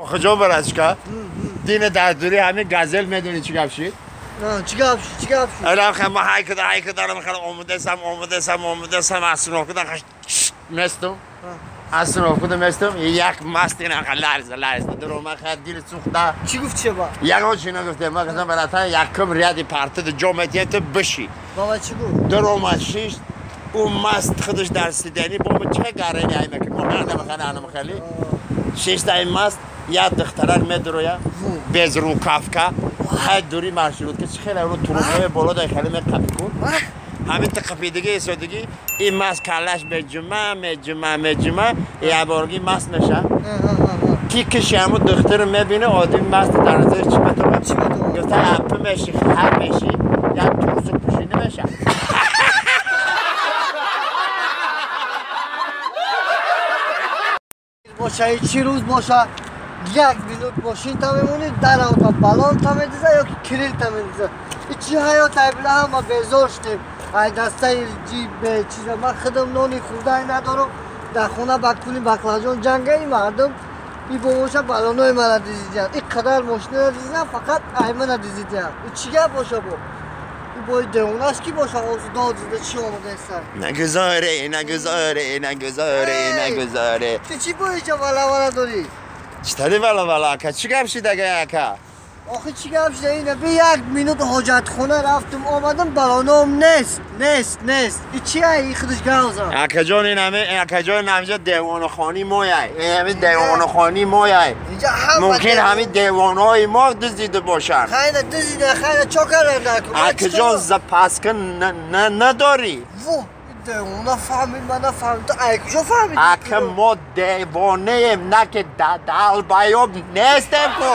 Хоҷа барачка дина дар дури ҳамин газел медонӣ чӣ гап шид? Чӣ гап шид? Чӣ гап шид? Алам ха ма ҳайкада ҳайкадарам хала омадасам омадасам омадасам остановкада местум. Остановкада местум як маст ина ха ларза ларза дурума ха дил сӯхта. Чӣ гуфт чеба? Ягон чӣ нагуфте. Ма гуфтам барата якум ряди партада ҷо метиҳем ту биши. Баба чӣ гуфт? Дурума шишт ӯ маст худаш дар сидани боба чӣ гарани ай мекунад? Мо анамхали анамхали. Шишта ин маст як духтарак медуроя без рукавка ҳай дури маршрутка чӣ хеле ру турубҳои боло дай хеле меқапи кун ҳамин та қапидагӣ истодагӣ ин маст каллаш меҷума меҷума меҷума якборгӣ маст меша ки киши ҳамун духтарро мебине одами маст дар назари чӣ метавад гуфта аппа меши хар меши як турсу пӯшӣ намеша. Боша чӣ рӯз боша як минут мошин та мемонӣ даравта балон та медиза ё ки кирил та медиза. Чӣ ҳаёт айбила ҳама безор шудем. Ай дастаи чиза ман худам нони хӯрдай надорам. Дар хона ба кули баклажон ҷанга и мардум и бобоша балонои мара дизидиям. И қадар мошинара дизидиям фақат ай мана дизидиям. Чӣ гап боша бо? Бой девонаш ки боша дод зада чӣ омадаеста? Нагузоре нагузоре нагузоре нагузоре. Ту чӣ бо инҷа вала-вала дорӣ? Чӣ тари вала-вала ака? Чӣ гап шид ага ака? Охи чӣ гап шида ина би як минут ҳоҷатхона рафтум омадам балоном нест нест нест. И чи ай и худаш гавза? Акаҷон ин ҳами акаҷон ин ҳаминҷа девонахонии мояй. Ин ҳами девонахонии мояй. Мумкин ҳамин девонаҳои мо дуздида бошанд. Хайна дуздида хайна чо кардан дар кун? Акаҷон запаска надорӣ. Во девона фаҳмид ман нафаҳмид. Ту ай куҷо фаҳмидӣ? Ака мо девонаем на ки далбаёб нестем ку.